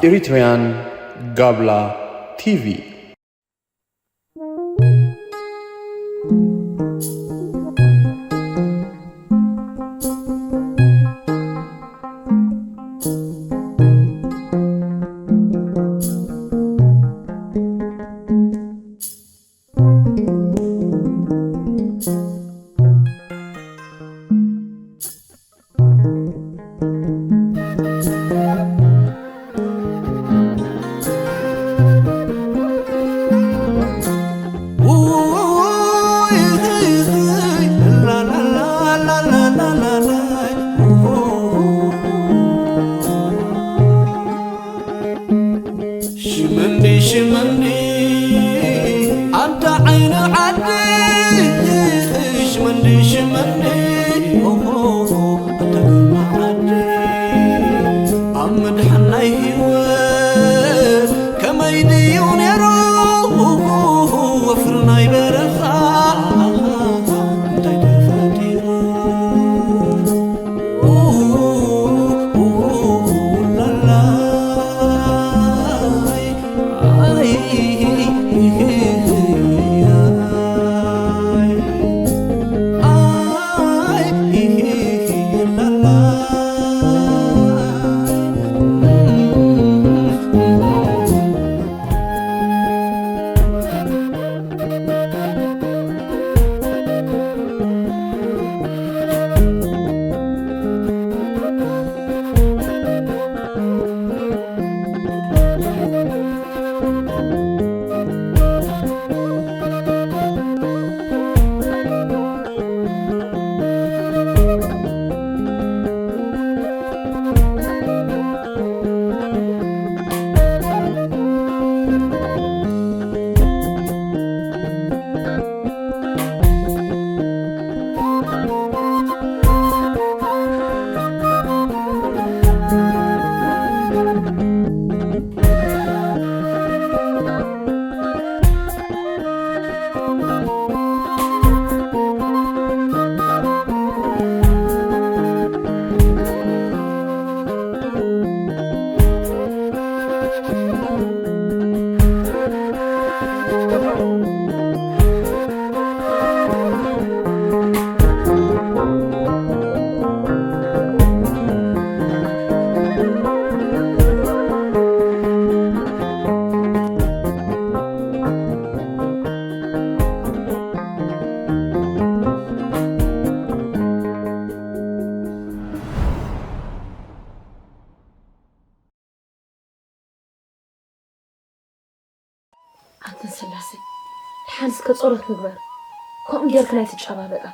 Eritrean Gabla T V. ሽመንዲ ሽመንዲ ኣንታ ዓይኒ ዓዲ ሽመንዲ ሽመንዲ ኦሆ ኣንታ ግርማ ዓዲ ኣብ ምድሓን ናይ ህይወት ከመይ ድዩ ነይሩ ወፍሪ ናይ በረኻ እንታይ ተፈጢሩ ኣንተ ስላሴ፣ ደሓን እስከ ጸሎት ንግበር። ከምኡ ጌርክን ኣይትጨባበጣ።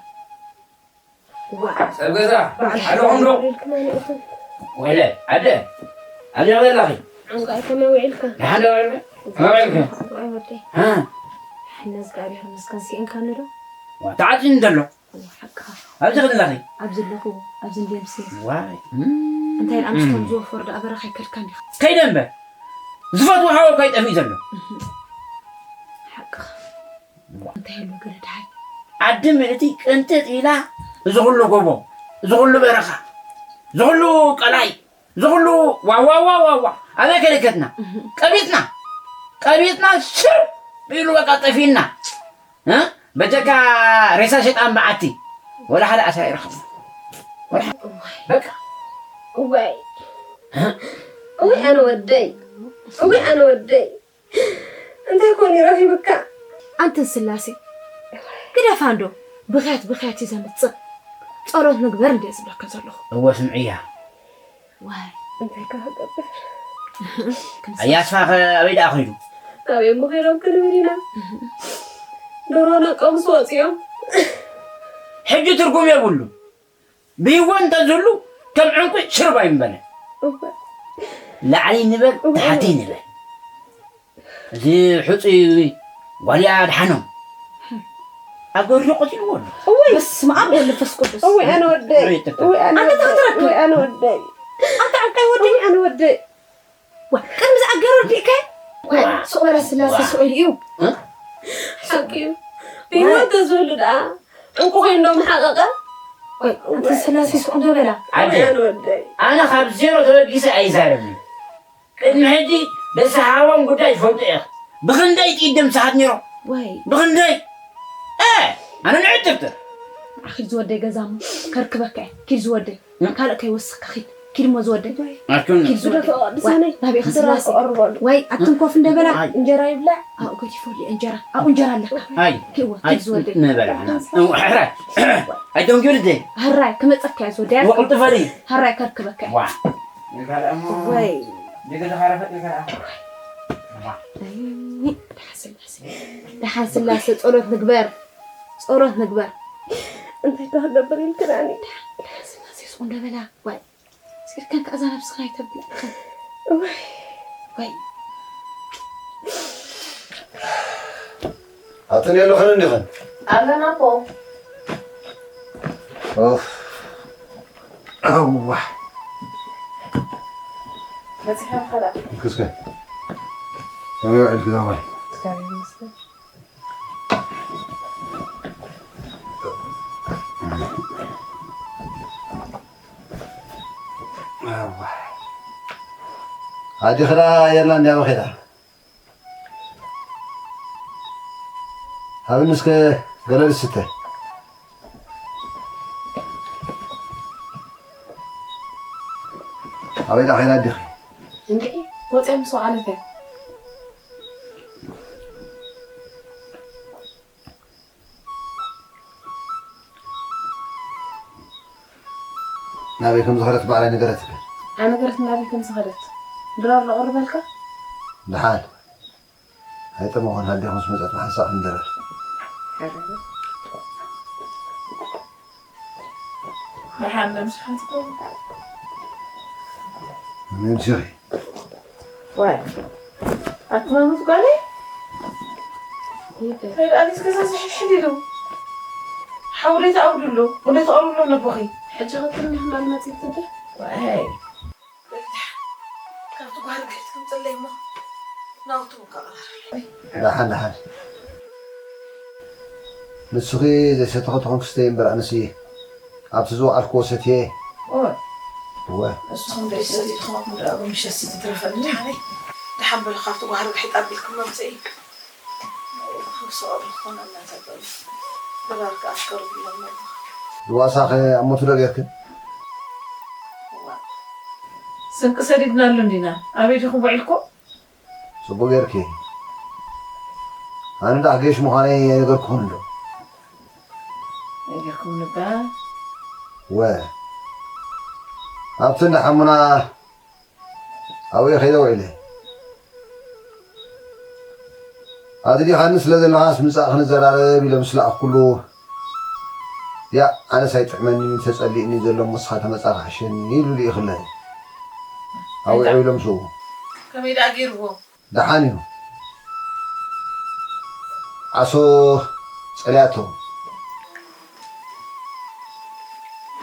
ዋ፣ ሰብ ገዛ፣ በዓል ኣለኹም ዶ? ሓዳር ኢልክና ንእኹም። ወይለ፣ ኣደ፣ ኣደ፣ ወይለ፣ ኣለኺ? ዕንቋይ ከመይ ውዒልካ? ደሓን ዶ ውዒልካ? ከመይ ውዒልካ? ዕንቋይ ወደይ። እ? ደሓን እግዚኣብሔር ይመስገን፣ ስኢንካኒ ዶ? ዋ፣ ተዓጺኒ እንተሎ። ሓቅኻ። ኣብዚ ኸ ዘለኺ? ኣብዚ ኣለኹ፣ ኣብዚ እንድየ ምስቲ። ዋይ። እንታይ ኢልካ ምስ እም። ከም ዝወፈሩ ደኣ በረኻ ኣይከድካን ኢኻ። ከይደ እምበር። ዝፈትዎ ሓወቦይ ጠፊኡ ዘሎ። ሓቅኻ። እንታይ ኣሎ ገለ ደሓይ? ዓዲ ምእንቲ ቅንጥጥ ኢላ፣ እዚ ኹሉ ጎቦ፣ እዚ ኹሉ በረኻ፣ እዚ ኹሉ ቀላይ፣ እዚ ኹሉ ዋዋዋዋዋ፣ ኣበይ ከደከትና? ቀቢጥና፣ ቀቢጥና፣ ሽር ኢሉ በቃ ጠፊእና። እ? በጀካ ሬሳ ሸጣን በዓቲ፣ ወላ ሓደ ኣሳ ኣይረኸብና። ወላ ሓደ። በቃ። እዋይ። እ? እዋይ ኣነ ወደይ። እዋይ ኣነ ወደይ። እንታይ ኮን ይረኺብካ? ኣንተን ስላሴ፣ ግደፋ እንዶ፣ ብኽያት ብኽያት እዩ ዘምጽእ። ጸሎት ንግበር እንድየ ዝብለካ ዘለኹ። እወ ስምዕያ። ዋይ። እንታይ ከ ክገብር? ኣያስፋኸ ኣበይ ደኣ ኸይዱ? ኣበይ እሞ ኸይዶም ክንብል ኢና? ደሮና ቀምሱ ወፂኦም። ሕጂ ትርጉም የብሉ። ብህይወት እንተዝህሉ ከም ዕንቁ ሽርብ ኣይምበለ። እወ። ላዕሊ ንበል፣ እወ። ታሕቲ ንበል። እዚ ሕጹይ ጓልያ ኣድሓኖም። ኣብ ገርዶ ቀቲልዎ ኣሎ። እውይ! በስመ ኣብ ወወልድ ወመንፈስ ቅዱስ። እውይ፣ ኣነ ወደይ። እውይ፣ ኣነ ኣንተ ወደይ። ተኸትረቱ። እውይ፣ ኣነ ወደይ። ኣንተ ዕንቃይ ወደይ። እውይ፣ ኣነ ወደይ። ዋ፣ ቅድሚ ዝኣገረ ወዲእከ? ዋ። ሱቕ በለ ስላሴ ዋ። ሱቕ ኢሉ እዩ። እ? ሓቂ እዩ። ብህይወት ተዝህሉ ደኣ ዕንቁ ኮይኑ ዶ ምሓቐቐ? ቆይ፣ ኣንተ ስላሴ ሱቕ እንዶ በላ። ኣደ፣ ኣነ ወደይ። ኣነ ካብ ዜሮ ተበጊሰ ኣይዛረብን። ቅድሚ ሕጂ ደስ ሃቦም ጉዳይ ይፈልጡ እየ። ብኽንደይ ጥይት ደምሰሓት ነይሮም? ወይ። ብኽንደይ? እ፣ ኣነ ንዕትብትር። ኣኺድ ዝወደይ ገዛ እሞ ከርክበካ እየ። ኪድ ዝወደይ። እ? ካልእ ከይወስኸካ ኪድ። ኪድ እሞ ዝወደይ። ኣቱን ኪድ ዝወደይ። ግደፎ፣ ወይ፣ ብሳነይ ናበይ እንጀራ ክስላሴ? ክቐርበሉ። ወይ፣ ኣቱን ኮፍ እንደበላ። ኣይ። እንጀራ ይብላዕ። ኣብኡ ገዲፎ ኣሎ እንጀራ። ኣብኡ እንጀራ ኣለካ። ኣይ። ኪእወ፣ ኣይ፣ ኪድ ዝወደይ። ነበላ። ሕራይ። ኣይቶም ኪዱ ደይ። ሕራይ፣ ክመጸካ እየ ዝወደይ። ወቕልጥፈ ደይ። ሕራይ ከርክበካ እየ። ዋ። ወይ። ደገ ዝኻረፈት ነገር ኣለ። ዋ። ኣይ፣ ደሓን ስላሴ። ደሓን ስላሴ ጸሎት ንግበር። ጸሎት ንግበር። እንታይ ደኣ ክገብር ኢልክን ኣኒ? ደሓን ስላሴ ስቕ እንዶ በላ። ዋይ። እስኪ ከን ከኣ እዛ ነብስኽን ኣይተብልዕኽን። እዋይ። ዋይ። ኣጥን የለኽን እንዲኽን? ኣለና እኮ። ኦፍ። ኣዋ። በጺሐ ኸዳ። ክስከ። ከመይ ውዒልኪ ዛማይ? እግዚኣብሔር ይመስገን። ኣዲኽዳ የላ እንዲያ በኺዳ። ሃብኒ እስከ ገለ ልስተ። ኣበይ ደኣ ኸይዳ ኣዲኺ? እንድዒ፣ ወፂኣ ምስ ወዓለት እያ። ናበይ ከም ዝኸደት ባዕላ ነገረትካ? ኣነገረትኒ ናበይ ከም ዝኸደት። ድራር ዶ ኣቕርበልካ? ደሓን። ኣይጠመኹን፣ ሃዲኹ ምስ መጸት ብሓንሳእ ክንደረር። ደሓን ነምስሓትኩም። ነምስኺ። ዋይ። ኣትማሙት ጓለይ? ይተ። ከይድ ኣሊስ ገዛ ዝሕድሕድ ኢሉ። ሓውለይ ተኣውዱ ኣሎ። ወደ ተቐርብሎ ነቦኺ። ሕጂ ኸትኒ ሕማም መጺእ ትደ? ዋይ። ካብቲ ጓል ገይት ክምጽለይ እሞ ናውቱ ከቐራርብ። ደሓን፣ ደሓን። ንስኺ ዘይሰተኹ ተኾንኪ ስተይ እምበር ኣነሲ ኣብቲ ዝወዓልክዎ ሰትየ። እወ። እወ። ንስኹም ደይ ሰቲኹም ደኣ ብምሸት ዝትረፈኒ ደሓነይ። ደሓን በሉ ካብቲ ጓህሪ ብሒጥ ኣቢልኩም መምፅኢ። ክሰቐሉ ክኾነ እናተበሉ ድራር ክኣፍከሩ ብሎም ነብኻ። ድዋሳኸ ኣብ ሞቱ ዶ ጌርክን? እዋ። ስንቂ ሰዲድናሉ እንዲና። ኣበይ ዲኹም ውዒልኩም? ጽቡቕ ጌርኪ። ኣነ ደኣ ጌሽ ምዃነይ ኣይነገርኩኹን ዶ? ነጊርኩም እባ። ወ፣ ኣብቲ እንዳ ሓሙና ኣብኡ እየ ከይደ ውዒለ። ኣድሊኻኒ ስለ ዘለኻስ ምጻእ ክንዘራረብ ኢለ ምስ ለኣኽኩሉ፣ ያእ፣ ኣነስ ኣይጥዕመኒ፣ ተጸሊእኒ ዘሎ እሞ ንስኻ ተመጻኻ ሕሸኒ ኢሉ ልኢኽለይ። ኣውዒ ኢሎም ስኡ። ከመይ ደኣ ገይርዎ? ደሓን እዩ። ዓሶ ጸልያቶ።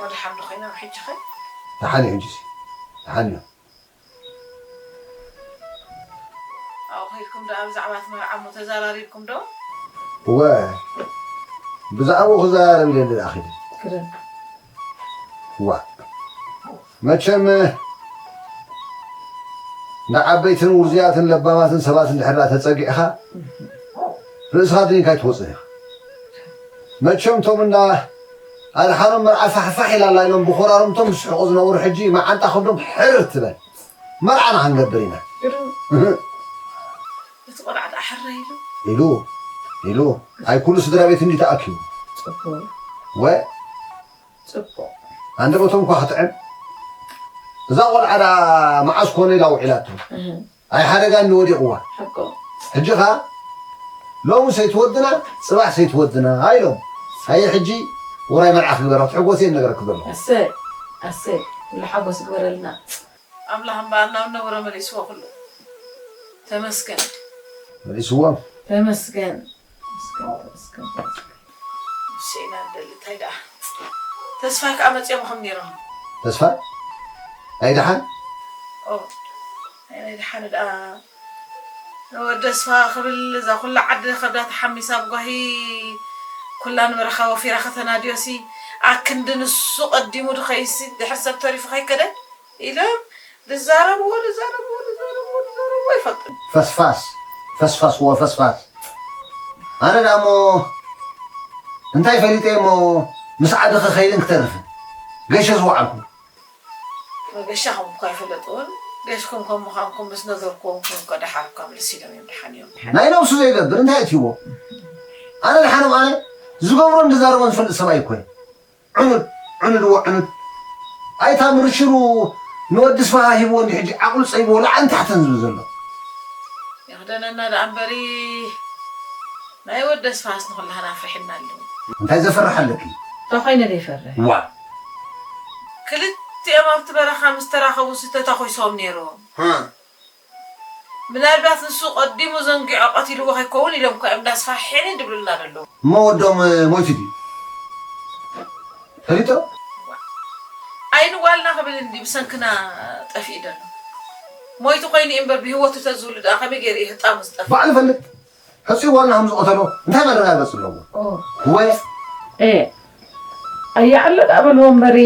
ወደሓን ዶ ኮይኖም ሕጂ ኸ? ደሓን እዩ ሕጂስ። ደሓን እዩ። ኣብኡ ከይድኩም ደኣ ብዛዕባ እቲ መርዓ እሞ ተዘራሪብኩም ዶ? እወ፣ ብዛዕባኡ ክዘራረብ ኢለ እንድኣ ኸይደ። ክደን። ዋእ፣ መቸም ንዓበይትን ውርዙያትን ለባማትን ሰባት እንድሕር ደኣ ተጸጊዕኻ፣ ርእስኻ ድኒንካ ኣይትወጽእን ኢኻ። መቸም እቶም እንዳ ኣድሓኖም መርዓ ፋሕፋሕ ኢላ ኣላ ኢሎም ብኾራርምቶም ዝስሕቑ ዝነበሩ ሕጂ መዓንጣ ከብዶም ሕርር ትበል። መርዓና ክንገብር ኢና። ግርም። እህ። እቲ ቆልዓ ደኣ ሕረ ኢሉ? ኢሉ፣ ኢሉ። ኣይ ኩሉ ስድራ ቤት እንዲ ተኣኪቡ። ጽቡቕ። ወ? ጽቡቕ። ኣንደበቶም እኳ ክጥዕም። እዛ ቆልዓ ደኣ መዓስ ኮነ ኢላ ውዒላቶ። እህ። ኣይ ሓደጋ እንዲ ወዲቕዋ። ሓቆ። ሕጂ ኸኣ ሎሚ ሰይትወድና፣ ጽባሕ ሰይትወድና ኢሎም። ኣየ ሕጂ ውራይ መርዓ ክግበራ፣ ትሕጎስ እየ ነገረክ ዘሎ። ኣሰይ፣ ኣሰይ፣ ኩሉ ሓጎስ ይግበረልና። ኣምላኽ እምበኣር ናብ ነበሮ መሊስዎ ኩሉ። ተመስገን። መሊስዎም። ተመስገን። ተመስገን፣ ተመስገን፣ ተመስገን። ንሱ ኢና ንደሊ፣ እንታይ ደኣ? ተስፋይ ከኣ መጺኦም ኸም ነይሮም። ተስፋ? ናይ ደሓን? ኦ፣ ናይ፣ ናይ ደሓን ደኣ። ወዲ ተስፋ ክብል እዛ ኩላ ዓዲ ከብዳ ተሓሚሳ ብጓሂ ኩላ ንበረኻ ወፊራ ከተናድዮሲ፣ ኣክንዲ ንሱ ቀዲሙ ድኸይሲ ድሕሪ ሰብ ተሪፉ ከይከደ? ኢሎም ድዛረብዎ፣ ድዛረብዎ፣ ድዛረብዎ። ፈስፋስ ፈስፋስ ወፈስፋስ። ኣነ ዳሞ እንታይ ፈሊጠ እሞ ምስ ዓዲ ክኸይድን ክተርፍን ገሸ ዝወዓልኩ። መገሻኹም እኳ ይፈለጥዎን ገሽኩም ከም ምዃንኩም ምስ ነገርኩዎም እኮ ደሓር እኳ ምልስ ኢሎም እዮም ደሓን እዮም። ናይ ነብሱ ዘይገብር እንታይ እትይዎ? ኣነ ደሓኖም ኣነ ዝገብሮን ዝዛረቦን ዝፈልጥ ሰብኣይ እኮ እየ። ዕኑድ ዕኑድ ወ ዕኑድ ኣይታ ምርሽሩ ንወዲ ስፋሃ ሂብዎ እንዲ ሕጂ ዓቕሉ ጸይብዎ ላዕልን ታሕትን ዝብል ዘሎ። የኽደነና ደኣ እምበሪ ናይ ወዲ ስፋሃስ ንኹላህና ኣፍሪሕና ኣለዉ። እንታይ ዘፈርሕ ኣለኪ? እንታይ ኮይነ ዘይፈርሕ? ዋ ክልቲኦም ኣብቲ በረኻ ምስ ተራኸቡ ዝተታኾይሶም ነይሮም። ሃ ምናልባት ንሱ ቀዲሙ ዘንጊዖ ቀቲልዎ ከይከውን ኢሎም እኮ እዮም እንዳስፋሕሕኒ ድብሉልና ደለዉ። እሞ ወዶም ሞይቱ ድዩ? ፈሊጦ? ኣይንዋልና ክብል እንዲ ብሰንክና ጠፊኡ ደሎ። ሞይቱ ኮይኑ እዩ እምበር ብህይወቱ ተዝህሉ ደኣ ከመይ ገይሩ እዩ ህጣሙ ዝጠፍእ? ባዕሉ ፈልጥ። ሕፂ ዋና ከም ዝቐተሎ እንታይ መረጋገፂ ኣለዎ? ኦ። ወይ? ኤ፣ ኣያዕለ ደኣ በልዎ እምበሪ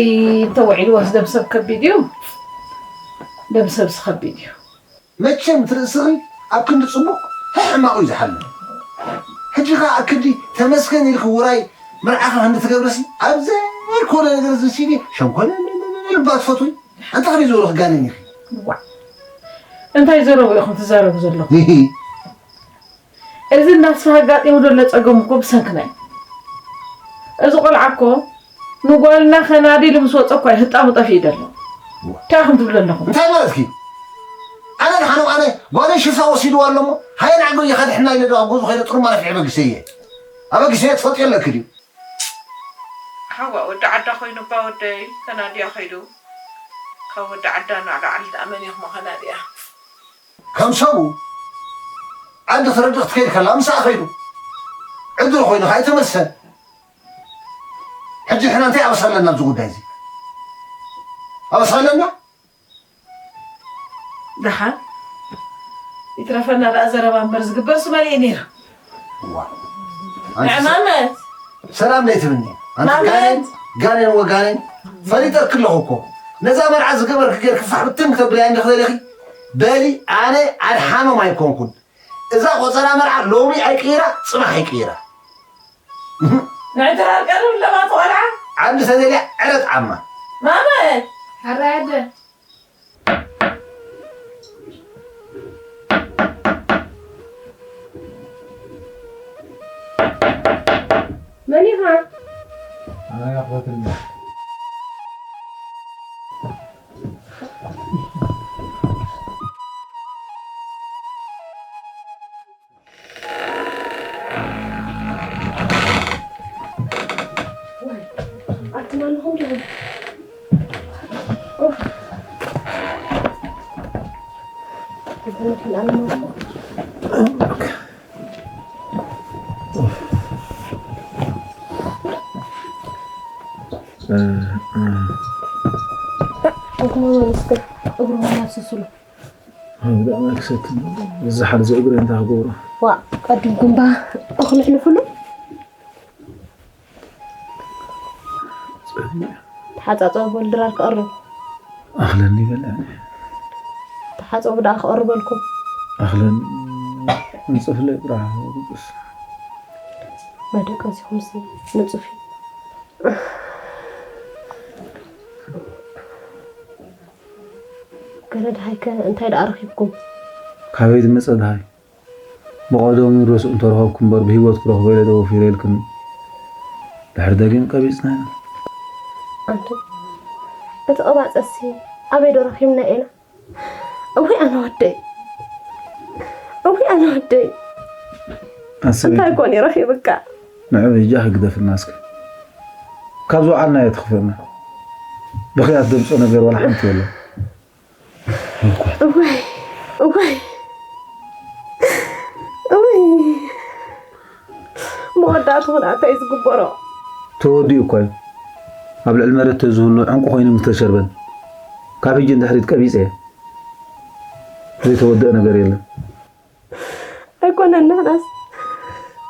እንተውዒልዎስ ደም ሰብ ከቢድ እዩ። ደም ሰብስ ከቢድ እዩ። መቸም ትርእስኺ ኣብ ክንዲ ጽቡቕ ሕማቑ እዩ ዝሓልፍ። ሕጂ ኸኣ ኣብ ክንዲ ተመስገን ኢልኪ ውራይ መርዓኻ ክንዲ ትገብርሲ ኣብ ዘይኮነ ነገር ዝሲዲ ሸንኮለል ልባ ትፈትዊ። ኣንታ ከመይ ዝበሉ ክጋነን ኢኺ? ዋ፣ እንታይ ዘረቡ ኢኹም ትዛረቡ ዘለኹም? እዚ እናስፋ ኣጋጢሙ ዘሎ ጸገም እኮ ብሰንክና እዩ። እዚ ቆልዓ እኮ ንጓልና ከናዲ ኢሉ ምስ ወጸ እኮ እዩ ህጣሙ ጠፊኡ ዘሎ። እንታይ ኢኹም ትብሉ ኣለኹም? እንታይ ማለትኪ? ኣነ ደሓኖም ኣነ ጓለይ ሽፍታ ወሲድዋ ኣሎ እሞ ሃየ ንዓገው እየ ከድሕና ኢለ ዶ ኣብ ገዝኡ ከይደ ጥሩምባ ነፊሐ በጊሰ እየ። ኣበጊሰ እየ ትፈልጥዮ ኣለኪ ድዩ? ሓዋ ወዲ ዓዳ ኮይኑ እባ ወደይ ከናድያ ከይዱ ካብ ወዲ ዓዳ ናዕላዓሊ ደኣ መን ኢኹም ከናድያ? ከም ሰቡ ዓዲ ክትረድእ ክትከይድ ከላ ምሳኣ ከይዱ ዕድል ኮይኑ ከኣ ኣይተመልሰን። ሕጂ ንሕና እንታይ ኣበሳ ኣለና ኣብዚ ጉዳይ እዚ? ኣበሳ ኣለና? ደሓን ይትረፈና ደኣ ዘረባ እምበር ዝግበርስ መሊኡ ነይሩ። እዋ። ኣንቲ ንዕማመት ሰላም ለይትብልኒ። ኣንቲ ማመት። ጋኔን፣ ጋኔን ወጋኔን ፈሊጠኪ ኣለኹ እኮ። ነዛ መርዓ ዝገበርኪ ጌርኪ ፋሕ ብትን ክተብልያ እንዲ ክደለኺ በሊ ኣነ ኣድሓኖም ኣይኮንኩን። እዛ ቆጸራ መርዓ ሎሚ ኣይቅይራ፣ ጽባሕ ኣይቅይራ። ንዕትራ ቀርብ ለማት ቆልዓ። ዓዲ ተደልያ ዕረ ጣዕማ። ማመ። ሕራይ ኣደ። መን ኢኻ? ኣነ ኣኽበትኒ። ኣቲ ማን ኢኹም ዲኹም? ኡፍ። እግሩ እስከ እግሩ ምን ያፍስስሉ? ኣው ደኣ ማይ ክሰቲ። እዚ ሓደ ዘእግረ እንታይ ክገብሮ? ዋእ፣ ቀዲምኩም ባ እኽሊ ሕልፍሉ። ጸኒሑ። ተሓጻጸቡ በል ድራር ክቐርብ። ኣኽለኒ በልዕኒ። ተሓጸቡ ደኣ ክቐርበልኩም። ኣኽለኒ ንጽፍለይ ጥራሕ ርጉስ። መደቀሲኹምሲ ንጹፊ። ገለ ደሃይከ እንታይ ደኣ ረኺብኩም? ካበይ ዝመጸ ደሃይ? ብቐደሙ ረስኡ እንተረኸብኩ እምበር ብህይወት ክረኽቦ ኢለ ዶ ወፊረ ኢልክኒ? ድሕሪ ደጊም ቀቢጽና ኢና። ኣንቱም፣ እቲ ቅባጸሲ ኣበይ ዶ ረኺብና ኢና? እውይ ኣነ ወደይ። እውይ ኣነ ወደይ። ኣሰበይቲ። እንታይ ኮን ረኺብካ? ንዑ ብጃ ህግደፍና እስከ። ካብ ዝወዓልናዮ ትኽፍእና። ብኽያት ደምጾ ነገር ዋላ ሓንቲ የለን። እዋይ፣ እዋይ፣ እዋይ። መወዳእትኡ ኸዓ እንታይ እዩ ዝግበሮ? ተወዲኡ እኮ እዩ። ኣብ ልዕሊ መሬት ተዝህሉ ዕንቁ ኮይኑ ምስተሸርበን። ካብ ሕጂ ንድሕሪት ቀቢጸ እየ። ዘይተወደአ ነገር የለን። ኣይኮነን፣ ንሕናስ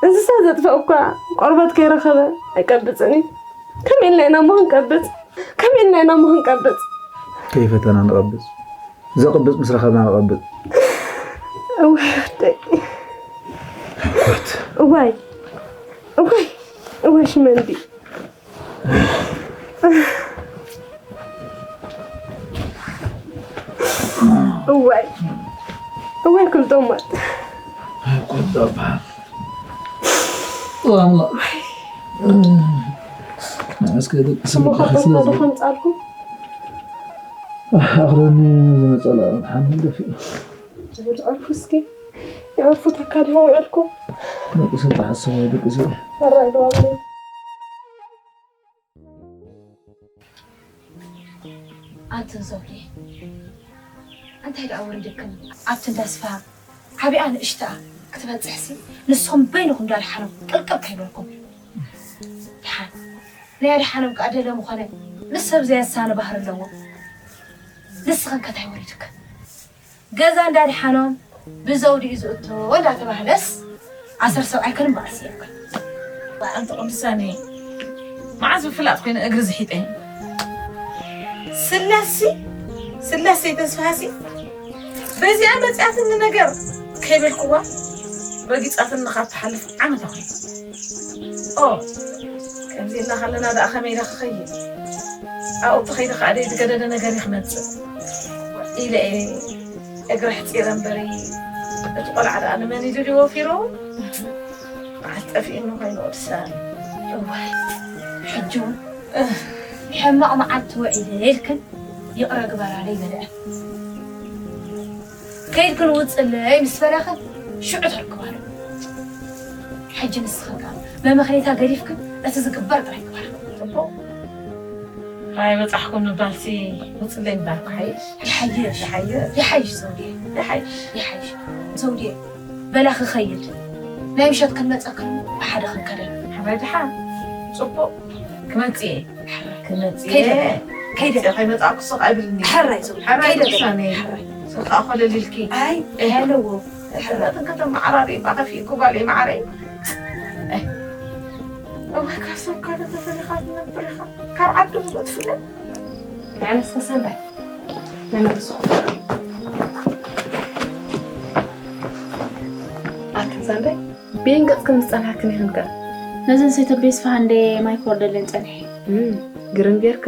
እንስሳ ዘጥፍእ እኳ ቆርበት ከይረኸበ ኣይቀብጽን እዩ። ከመይ ኢልና ኢና እሞ ክንቀብጽ? ከመይ ኢልና ኢና እሞ ክንቀብጽ? ከይፈተና ንቐብጽ። ዘቕብጽ ምስ ረኸብና ንቐብጽ። እዋይ ወደይ። ሕኮት እዋይ እዋይ እዋይ ሽመንዲ። እዋይ እዋይ ክልጦማት። ሕኮት ዳባ ዋላ እስከ ደቂ ስሙ ከፈታ ዶ ከምጻልኩም? ኣኽረኒ ዝመጸላ ሓሚል ደፊ ዝብልዐልኩ እስኪ የዕርፉ ተካል ይሆን ዕልኩም ደቂ ሰብ ተሓስቦ ደቂ ሰብ ፈራይ ዶ ኣንትን ዘውዴ እንታይ ደኣ ወሪድክን ኣብቲ እንዳስፋ ዓብኣ ንእሽተኣ ክትበፅሕሲ ንስኹም በይንኹም እንዳድሓኖም ቅልቅል ከይበልኩም ድሓን ናይ ኣድሓኖም ከዓ ደለ ምኾነ ምስ ሰብ ዘየሳኒ ባህሪ ኣለዎ ንስኽን ከታይ ወሪድክን ገዛ እንዳድሓኖም ብዘውዲ እዩ ዝእቶ እንዳተባህለስ ኣሰር ሰብኣይ ከንበኣስ የብል ኣንቲ ቅዱሳኒ መዓዝ ብፍላጥ ኮይኑ እግሪ ዝሒጠ ስላሲ ስላሴ ተስፋሲ በዚኣ መፅኣትኒ ነገር ከይበልክዋ ረጊፃትኒ ካብ ትሓልፍ ዓመት ኣኹ ኦ ከምዚ ኢልና ከለና ደኣ ከመይ ኢለ ክኸይድ ኣብኡ ተኸይደ ከዓ ደይ ዝገደደ ነገር እዩ ክመፅእ ኢለ እየ እግሪ ኣሕፂረ እምበሪ እቲ ቆልዓ ደኣ ንመን ኢሉ ድዩ ወፊሩ? መዓስ ጠፊእኒ ኮይኑ ቅዱሳን። እዋይ ሕጂ እውን ሕማቕ መዓልቲ ውዒለ ኢልክን ይቕረ ግበራለይ በልዐ ከይድክን ውፅለይ ምስ በላኽን ሽዑ ተርክባሉ ሕጂ ንስኽን ከዓ መመኽኔታ ገዲፍክን እቲ ዝግበር ጥራይ ግበር ፅቡቕ ኣይበፃሕኩም ምባልሲ ውፅለይ ምባልኩ ሓይሽ ይሓይሽ ይሓይሽ ይሓይሽ ዘውዴ ይሓይሽ ይሓይሽ ዘውዴ በላ ክኸይድ ናይ ምሸት ክንመፀክን ብሓደ ክንከደን ሓባይ ድሓን ፅቡቕ ክመፅእ እየ ክመፅእ ከይደ እየ ከይደ ከይመፃእኩ ስቕ ኣይብልኒ ሕራይ ዘውዴ ሕራይ ከይደ ቅዱሳነ ሕራይ ስኻ ኮለሊልኪ ኣይ ኣለዎ ሕራይ እንከተመዓራሪ ባኸፊእኩ ጓል ማዓረይ እወ ካብ ሰብ ካልእ ተፈሊኻ ትነብር ኢኻ ካብ ዓዲ ምዞ ትፍለ ኣነስ ተሰምዐ ነመልስኹ ኣትን ሳንዳይ ብየን ገጽክን ምስ ጸንሓክን ይኽንከ ነዘን ሰይተቤ ስፋ እንደ ማይ ክወርደለን ጸኒሐ ግርም ጌርክ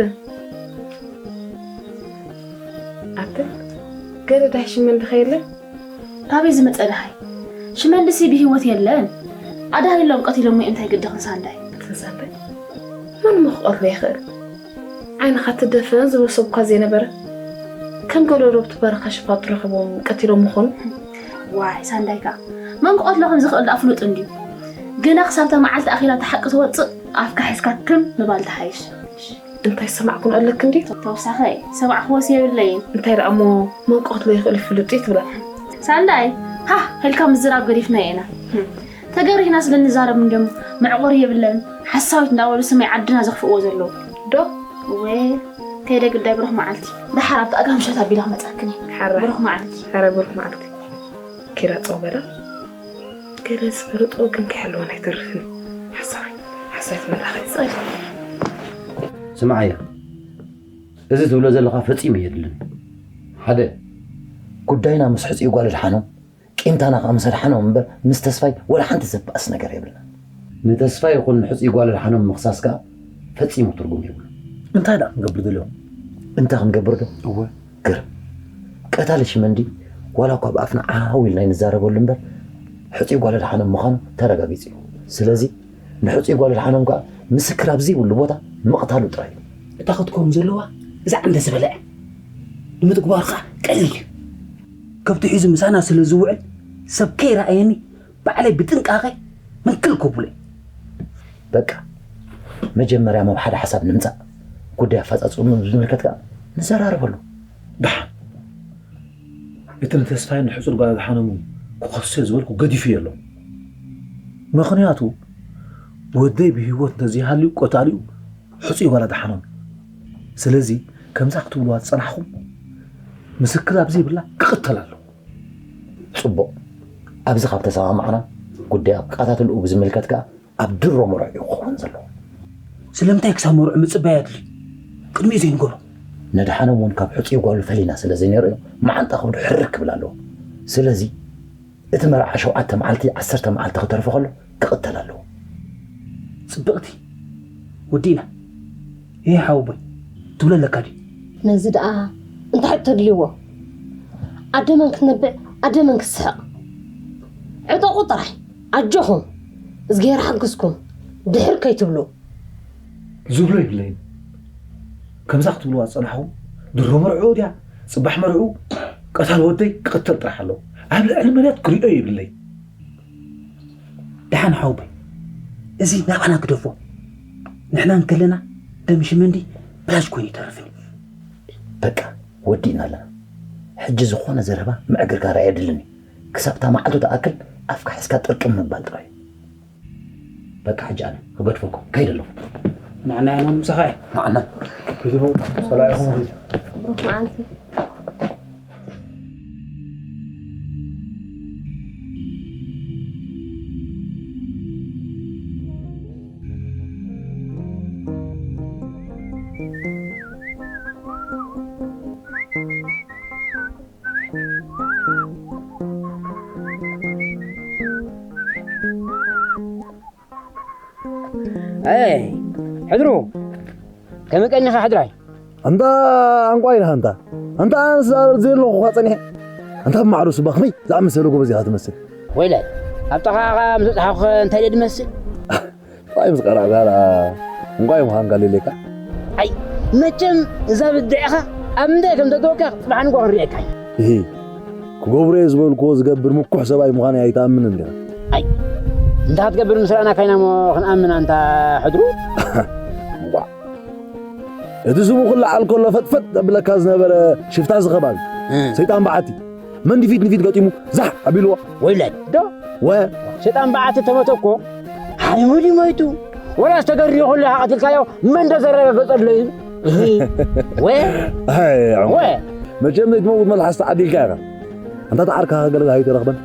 ኣትን ገለ ዳሕሽመ እንድኸ የለን ካበይ ዝመፀ ድሃይ ሽመንድሲ ብሂወት የለን ኣድሃ ኢሎም ቀቲሎሞ እንታይ ግድኽን ሳንዳይ ትንሳንበ ማን ሞ ክቐትሎ ይኽእል ዓይንኻ ትደፈን ዝብል ሰብ እኳ ዘይነበረ ከም ገለ ዶብ ትበረኻ ሽፋጡ ረኽቦም ቀቲሎም ምኾኑ ዋይ ሳንዳይ ከዓ መን ክቐትሎ ከም ዝኽእል ዳኣ ፍሉጥ እንድዩ ግና ክሳብታ መዓልቲ ኣኺላ ተሓቂ ትወፅእ ኣፍካ ሒዝካ ክም ምባል ተሓይሽ እንታይ ዝሰማዕኩን ኣለክ እንዲ ተወሳኸ ሰማዕክዎስ የብለይን እንታይ ደኣ እሞ መን ክቐትሎ ይኽእል ይፍልጥ እዩ ትብላ ሳንዳይ ሃህ ኢልካ ምዝራብ ገዲፍናዮ ኢና ተገሪህና ስለ ንዛረብ እንደሞ መዕቆሪ የብለን ሓሳዊት እንዳበሉ ስመይ ዓድና ዘኽፍእዎ ዘለዉ ዶ እወ ከይደ ግዳይ ብሩኽ መዓልቲ ደሓር ኣብቲ ኣጋ ምሸት ኣቢለ ክመፀክን እየ ሓራ ብሩኽ መዓልቲ ሓራ ብሩኽ መዓልቲ ኪራ ጸው በላ ገለ ዝፈለጦ ግን ክሕልወን ኣይተርፍን ሓሳዊ ሓሳዊት መላኸ ይጸል ስምዓያ እዚ ትብሎ ዘለኻ ፈጺሙ የድልን ሓደ ጉዳይና ምስ ሕጹይ ጓል ኣድሓኖም ቂምታና ከዓ ምስ ኣድሓኖም እምበር ምስ ተስፋይ ወላ ሓንቲ ዘባእስ ነገር የብልና ንተስፋይ ይኹን ንሕጹይ ጓል ኣድሓኖም ምኽሳስ ከዓ ፈጺሙ ትርጉም የብሉ እንታይ ደኣ ክንገብር ደልዮም እንታይ ክንገብር ዶ እወ ግርም ቀታሊ ሽመንዲ ዋላ እኳ ብኣፍና ዓው ኢልና ኣይንዛረበሉ እምበር ሕጹይ ጓል ኣድሓኖም ምዃኑ ተረጋጊጹ እዩ ስለዚ ንሕጹይ ጓል ኣድሓኖም ከኣ ምስክር ኣብ ዘይብሉ ቦታ ምቕታሉ ጥራይ እዩ። እታ ክትከውን ዘለዋ እዛ ዓንደ ዝበልዐ ንምትግባሩ ከኣ ቀሊል እዩ። ከብቲ ሒዙ ምሳና ስለ ዝውዕል ሰብ ከይረኣየኒ ባዕለይ ብጥንቃቐ ምንክል ከብሎ እየ። በቃ መጀመርያ ናብ ሓደ ሓሳብ ንምጻእ። ጉዳይ ኣፈጻጽምኡ ብዝምልከት ከኣ ንዘራረበሉ። ደሓን እቲ ንተስፋይን ንሕጹር ጓል ኣድሓኖምን ክኸሶ ዝበልኩ ገዲፉ የሎ። ምኽንያቱ ወደይ ብህይወት እንተዘይሃልዩ ቀታሊኡ ሕጹይ ጓል ኣድሓኖም እዩ። ስለዚ ከምዛ ክትብልዋ ዝጸናሕኹም ምስክር ኣብ ዘይብላ ክቕተል ኣለዎ። ጽቡቕ። ኣብዚ ካብ ተሰማማዕና ጉዳይ ኣከታትልኡ ብዝምልከት ከኣ ኣብ ድሮ መርዑ እዩ ክኸውን ዘለዎ። ስለምንታይ ክሳብ መርዑ ምጽባይ ኣድልዩ? ቅድሚኡ ዘይንገሮ። ነድሓኖም እውን ካብ ሕጹይ ጓሉ ፈሊና ስለ ዘይነርእዮ መዓንጣ ከብዱ ሕርር ክብል ኣለዎ። ስለዚ እቲ መርዓ ሸውዓተ መዓልቲ ዓሰርተ መዓልቲ ክተርፎ ከሎ ክቕተል ኣለዎ። ጽብቕቲ ወዲእና። ይሄ ሓወቦይ ትብሎ ኣለካ ድዩ? ነዚ ደኣ እንታይ ተድልዎ? ኣደ መን ክትነብዕ፣ ኣደ መን ክትስሕቕ? ዕጠቑ ጥራይ። ኣጆኹም፣ እዝግሄር ሓግዝኩም፣ ድሕር ከይትብሉ። ዝብሎ የብለይን። ከምዛ ክትብልዋ ዝጸናሕኩም ድሮ መርዕኡ ድያ፣ ጽባሕ መርዕኡ፣ ቀታል ወደይ ክቕተል ጥራሕ ኣለዎ። ኣብ ልዕሊ መሬት ክሪኦ የብለይን። ደሓን ሓወቦይ፣ እዚ ናባና ግደፎ። ንሕና እንከለና ደም ሽመንዲ ብላሽ ኮይኑ ይተርፍን እዩ። በቃ፣ ወዲእና ኣለና። ሕጂ ዝኾነ ዘረባ ምዕግርጋር ኣየድልን እዩ። ክሳብ እታ መዓልቱ ትኣክል ኣፍካ ሒዝካ ጥርቅም ምባል ጥራይ እዩ። በቃ፣ ሕጂ ኣነ ክገድፈኩም ከይደ ኣለኹ። ንዓና ኢና ምሳኻ እየ። ንዓና። ክይዱ፣ ጸላኢኹም ክይዱ። ብሩኽ መዓልቲ። ኣይ፣ ሕድሩ፣ ከመይ ቀኒኻ ሕድራይ? ኣንታ ዕንቋይ ኢኻ ኣንታ። ኣንታ ኣነስ ዘየለኹ እኳ ጸኒሐ። ኣንታ ብማዕዶ ስባ ከመይ ዝኣመሰለ ጎበዝ ኢኻ ትመስል። ወይለ፣ ኣብ ጥቓኻ ምስ በጻሕኩ እንታይ ድየ ድመስል? እንታይ ምስ ቀረብካ ደኣ ዕንቋይ ምዃንካ ሌሌካ? ኣይ፣ መቸም እዛ ብድዕኻ ኣብ ምንታይ ከም ተእትወካ ጽባሕ ንግሆ ክንርእየካ ኢና። እሂ፣ ክገብሮ እየ ዝበልክዎ ዝገብር ምኩሕ ሰብኣይ ምዃነይ ኣይትኣምንን ዲኻ? ኣይ፣ እንታይ ክትገብር ምስ ረኣናካ ኢና እሞ ክንኣምን ኣንታ ሕድሩ? እዋእ፣ እቲ ስሙ ክለዓል ከሎ ፈጥፈጥ ዘብለካ ዝነበረ ሽፍታ እዚ ከባቢ፣ እ። ሰይጣን በዓቲ፣ መንዲ ፊት ንፊት ገጢሙ ዛሕ ኣቢልዎ። ወይለይ፣ ዶ? ወ። ሰይጣን በዓቲ ተመተ እኮ፣ ሓይሙ ድዩ ሞይቱ? ወላስ ተገሪሑ ከሎ ቀቲልካዮ? መን ዶ ዘረጋገጸሉ እዩ? እሂ። ወ። ኣይ፣ ወ። መቸም ዘይትመውት መልሓስ ተዓዲልካ ኢኻ። ኣንታ ተዓርካ ገለ ኣይተረኽበን።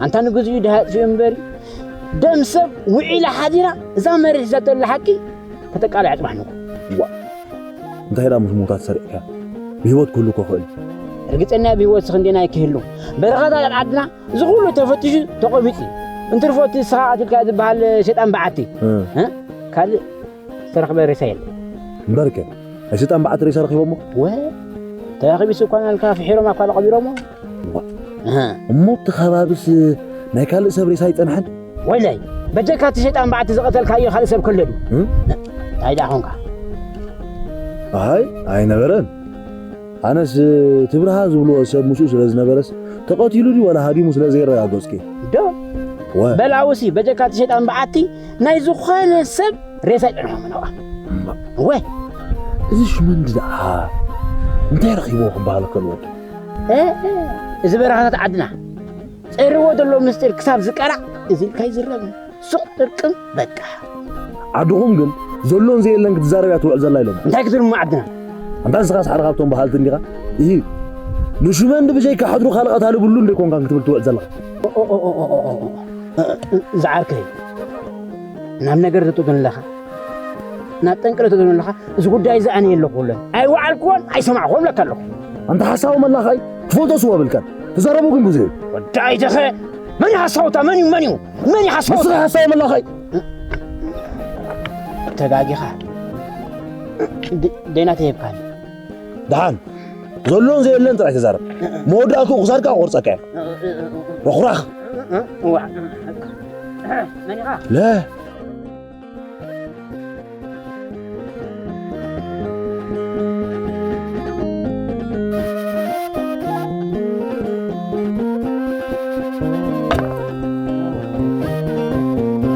ኣንታ ንግዚኡ ድሃ ኣጥፊኡ እምበሪ፣ ደም ሰብ ውዒላ ሓዲራ፣ እዛ መሬት ሒዛቶ ዘላ ሓቂ ከተቃልዕ ጽባሕ ንግሆ። ዋ። እንታይ ደኣ ምስ ሞታ ተሰሪዕካ? ብህይወት ክህሉ እኮ ክእል። ርግጸኛ ብህይወት ክንደየናይ ክህሉ። በረኻታት ዓድና እዚ ኩሉ ተፈቲሹ ተቆቢጹ። እንትርፎ እቲ ንስኻ ቀቲልካዮ ዝበሃል ሰይጣን በዓቲ። እ። እ? ካልእ ዝተረኽበ ሬሳ የለን። እምበርከ፣ ናይ ሰይጣን በዓቲ ሬሳ ረኺቦሞ? ወ፣ ተረኺቡስ እኳ እናልካ ፍሒሮም ኣኳ ቀቢሮሞ። ዋ። እ። እሞ እቲ ከባቢስ ናይ ካልእ ሰብ ሬሳ ኣይጸንሐን? ወይለይ፣ በጀካ እቲ ሸይጣን በዓቲ ዝቐተልካዮ ካልእ ሰብ ከሎ ድዩ? እ? እንታይ ደኣ ኾንካ? ኣይ፣ ኣይነበረን። ኣነስ እቲ ብርሃ ዝብልዎ ሰብ ምስኡ ስለ ዝነበረስ ተቐቲሉ ድዩ ዋላ ሃዲሙ ስለ ዘየረጋገጽኩ እየ። ዶ? ወ። በል ኣውሲ፣ በጀካ እቲ ሸይጣን በዓቲ ናይ ዝኾነ ሰብ ሬሳ ኣይጸንሖምን። እምባ። ወ። እዚ ሽመንዲ ደኣ እንታይ ረኺብዎ ክበሃል ከሎ ወዲ? እ፣ እ፣ እዚ በረኻታት ዓድና ጸርዎ ዘሎ ምስጢር ክሳብ ዝቀላዕ እዚ ኢልካ ይዝረብ። ሱቕ ጥርቅም በቃ። ዓድኹም ግን ዘሎን ዘየለን ክትዛረብ እያ ትውዕል ዘላ ኢሎም። እንታይ ክትብል እሞ ዓድና? ኣንታ ንስኻስ ሓደ ካብቶም በሃልቲ እንዲኻ? እሂ። ንሽመንዲ ብጀይካ ሕድሩ ካልእ ቀታሊ ብሉ እንደ ኮንካን ክትብል ትውዕል ዘለኻ። ኦ፣ ኦ፣ ኦ፣ ኦ፣ ኦ፣ ኦ። እ፣ እ፣ ዝዓርከይ፣ ናብ ነገር ተእትወኒ ኣለኻ፣ ናብ ጠንቂ ተእትወኒ ኣለኻ። እዚ ጉዳይ እዚ ኣነ የለኹ ብለን ኣይወዓልኩዎን ኣይሰማዕኩዎን ብለካ ኣለኹ። ኣንታ ሓሳዊ መላኻይ፣ ትፈልጦ ስዋ ብልካን። ተዛረቡ ግን ብዙሕ እዩ። ወዳይ ተኸ፣ መን እዩ ሓሳውታ? መን እዩ? መን እዩ? መን እዩ ሓሳውታ? ንስኻ ሓሳዊ መላኻይ። ተጋጊኻ። ደ-፣ ደይና ተሂብካኒ። ደሓን፣ ዘሎን ዘየለን ጥራይ ተዛረብ። መወዳእትኡ ክሳድካ ክቆርጸካ እየ። ረኹራኽ። እዋ። መን ኢኻ? ለ።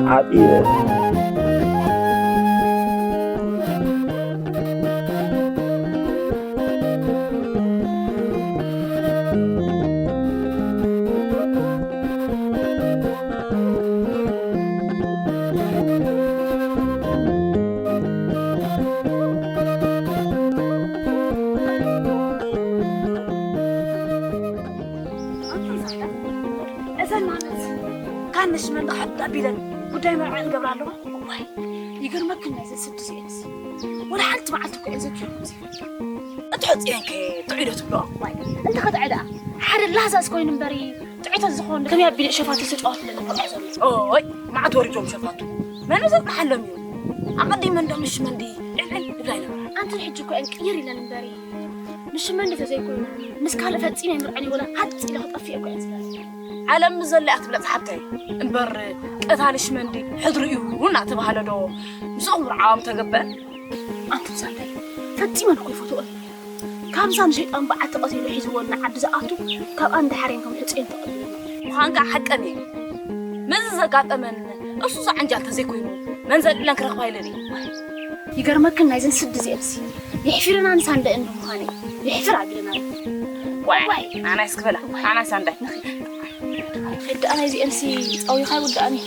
ዓብየ። እዘን ማለት ካን ንሽመን ብሓድ ኣቢለን ጉዳይ መርዓ ንገብራ ኣለዋ። ዋይ፣ ይገርመክን ነዚ ስዲ እዚኤንስ። ወላ ሓንቲ መዓልቲ እኮ እየን ዘኪሮም እዚ። እቲ ሕጽየን ከ ጥዑይ ዶ ትብሎ? ዋይ፣ እንተ ኸጥዐ ደኣ ሓደ ላዛስ ኮይኑ እምበሪ ጥዑይታት ዝኾኑ ከመይ ኣቢለ ሸፋቱ ተጫወት ኣለና። ኦይ፣ መዓት ወሪዶም ሸፋቱ። መን ዘጥሓሎም እዩ? ኣቐዲመ እንዶ ምሽ መንዲ ዕልዕል ይብላ ይነበራ። ኣንተን ሕጂ እኮ እየን ቅይር ኢለን እምበሪ። ምሽ መንዲ ተዘይኮይኑ ምስ ካልእ ፈጺመ ኣይምርዐን ወላ ሃጽ ኢለ ክጠፍእ እኮ እየን ዝብላ። ዓለም ምስ ዘላ እያ ትብለጽ ሓብተይ። እምበር ቀታሊ ሽመንዲ ሕድሩ እዩ እናተባህለ ዶ ምስኡ ምርዓዎም ተገበን? ኣንቱም ሳንታይ ፈጺመን እኮ ይፈትወን። ካብዛ ንሸይጣን በዓል ተቐቲሉ ሒዝዎ ንዓዲ ዝኣቱ፣ ካብኣ እንዳሓርየን ከም ሕጹየን ተቐቢሉ። ምዃንካ ሓቀን እዩ። መዚ ዘጋጠመን እሱ ዝዓንጃል ተዘይኮይኑ መን ዘልዕለን ክረኽባ ኢለን እዩ። ይገርመክን ናይዘን ስዲ እዚአንሲ የሕፊረናን ሳንደአን ብምዃነይ የሕፍር ኣቢለናን። ዋይ፣ ዋይ። ኣናይስ ክበላ፣ ኣናይስ ኣንዳይ። ኸድ ደኣ ናይዚአንሲ ጸዊኻ ይውድኣኒ።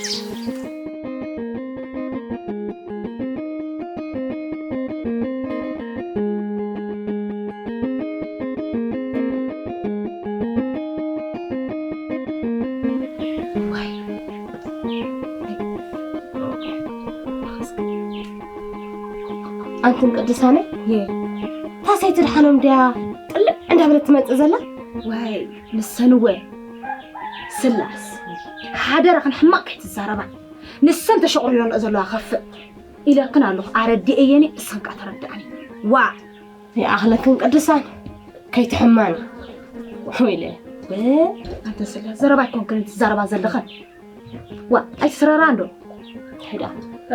ኣንትን ቅዱሳነይ፣ እታ ሰይቲ ድሓኖም ድያ ጥልዕ እንዳበለት ትመጽእ ዘላ? ዋይ፣ ንሰን እወ ስላስ፣ ሓደራኽን ሕማቕ ከይትዛረባ። ንሰን ተሸቑሪሮ ኣለኦ ዘለዋ ከፍእ ኢለክን ኣለኹ። ኣረዲኤየኒ፣ እሰን ከኣ ተረድኣኒ። ዋ! ይኣኽለክን ቅዱሳን፣ ከይትሕማኒ። ወይለ፣ ኣንተ ስላስ፣ ዘረባ ኣይኮንክን ትዛረባ ዘለኽን። ዋ፣ ኣይትስረራ እንዶ። ሄዳ።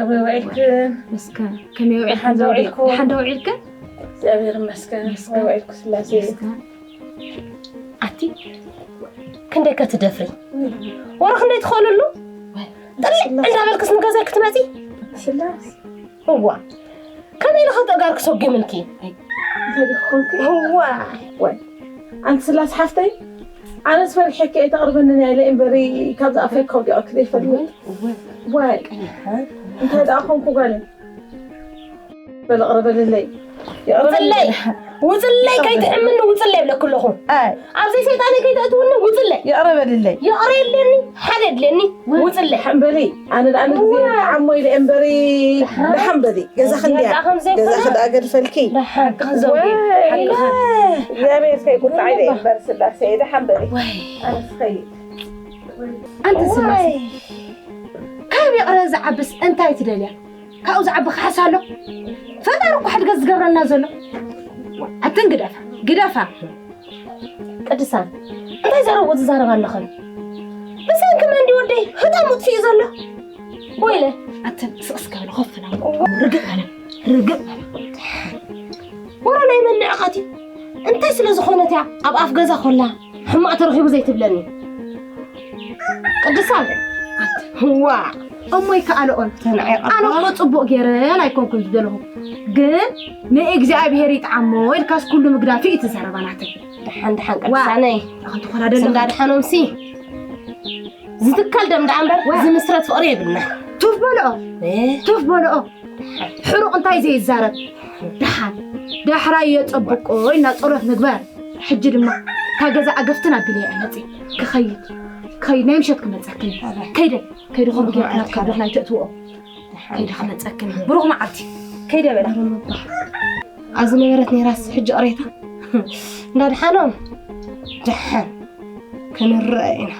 ኣበይ ውዒልክን? መስከ፣ ከመይ ውዒልክን ደሓን ዶ ዘውዲ? ውዒልኩም? ደሓን ዶ ውዒልክን? እግዚኣብሔር ይመስገን። መስከ። ኣበይ ውዒልኩ ስላሴ? መስከ። ኣቲ፣ ክንደይ ከትደፍሪ? ወረ ክንደይ ትኽእልሉ? ጥልዕ እንዳበልክስ ንገዛይ ክትመጺ? ስላስ። እዋ። ከመይ ኢልኺ ተጋር ክሰጉምልኪ? እንታይ ደኣ ኮንኪ? እዋ። ወይ። ኣንቲ ስላስ ሓፍተይ፣ ኣነስ ፈሪሐኪ እየ፣ ተቕርበኒ እያ ኢለ እምበሪ፣ ካብዚ ኣፈይ ከውዲቐኪ ዘይፈልጥ። እወ፣ እወ። ዋይ። እንታይ ደኣ ኮንኩ ጓለይ? በል፣ ኣቕርበልለይ። ውፅለይ፣ ውፅለይ፣ ከይትሕምኒ ውፅለይ እብለኪ ኣለኹ። ኣይ። ኣብዘይ ሰይጣነይ ከይተእትውኒ ውፅለይ። ይቕረ በልለይ። ይቕረ የድልየኒ፣ ሓደ የድልየኒ፣ ውፅለይ። ሓምበሊ፣ ኣነ ደኣ ንግዜ እዋ። ተዓሞ ኢለ እምበሪ፣ ደሓን። ደሓን በሊ። ገዛኺ እንድያ። ገዛ ከምዘይ ገዛኺ ኮነ። ደኣ ገድፈልኪ። ደሓን፣ ክኽዘው ወይ። ሓቅኻ። እግዚኣብሔር ከይቁጣዕ ኢለ እምበር ስላሴ፣ ደሓን በሊ። ወይ። ኣነስ ኸይድ። ኣንቲ ስላሴ፣ ወይ። ካብ ይቕረ ዝዓብስ እንታይ ትደልያ? ካብኡ ዝዓቢ ክሓስ ኣሎ? ፈጣሪ እኮ ሕድገት ዝገብረና ዘሎ። ኣትን ግደፋ፣ ግደፋ። ቅድሳን፣ እንታይ ዘረብኡ ትዛረባ ኣለኽን? ብሰንኪ መን ድዩ ወደይ ህጣም ውጥፊኡ ዘሎ? ወይለ። ኣትን ስቕስ ከበለ ኮፍ ኢላ። ርግእ በለ፣ ርግእ በለ። ወረ ናይ መን ንዕቐት እዩ? እንታይ ስለ ዝኾነት እያ ኣብ ኣፍ ገዛ ኮላ ሕማቕ ተረኺቡ ዘይትብለኒ? ቅድሳን፣ ዋ፣ እሞ ይከኣልኦን። ተናዒቐ ኣነ እኮ ጽቡቕ ገይረን ኣይኮንኩን ዝደለኹ፣ ግን ንእግዚኣብሔር ይጥዓሞ ኢልካስ ኩሉ ምግዳፊ እዩ ትዛረባ ናተይ። ደሓን፣ ደሓን ዋ፣ ቅድሳነይ። ኣኸንቲ ኾላ ደለኹ። ስንዳ ደሓኖምሲ ዝትከል ደም ደኣ እምበር ዋ። ዝምስረት ፍቕሪ የብልና። ቱፍ በልኦ፣ እ? ቱፍ በልኦ። ሕሩቕ እንታይ ዘይዛረብ? ደሓን ዳሕራይ የጸብቆ ኢልና ጸሎት ንግበር። ሕጂ ድማ እታ ገዛ ኣገፍትን ኣቢለ እየ መጺ ክኸይድ፣ ክኸይድ ናይ ምሸት ክመጸክን። ከይደ፣ ከይደ ከምኡ ጌርካ ናብ ከብድኽ ናይ ተእትውኦ። ከይደ ክመጸክን። ብሩኽ መዓልቲ። ከይደ በላ። ኣብ ዝነበረት ነይራስ ሕጂ ቅሬታ። እንዳ ደሓኖም ደሓን ክንረአ ኢና።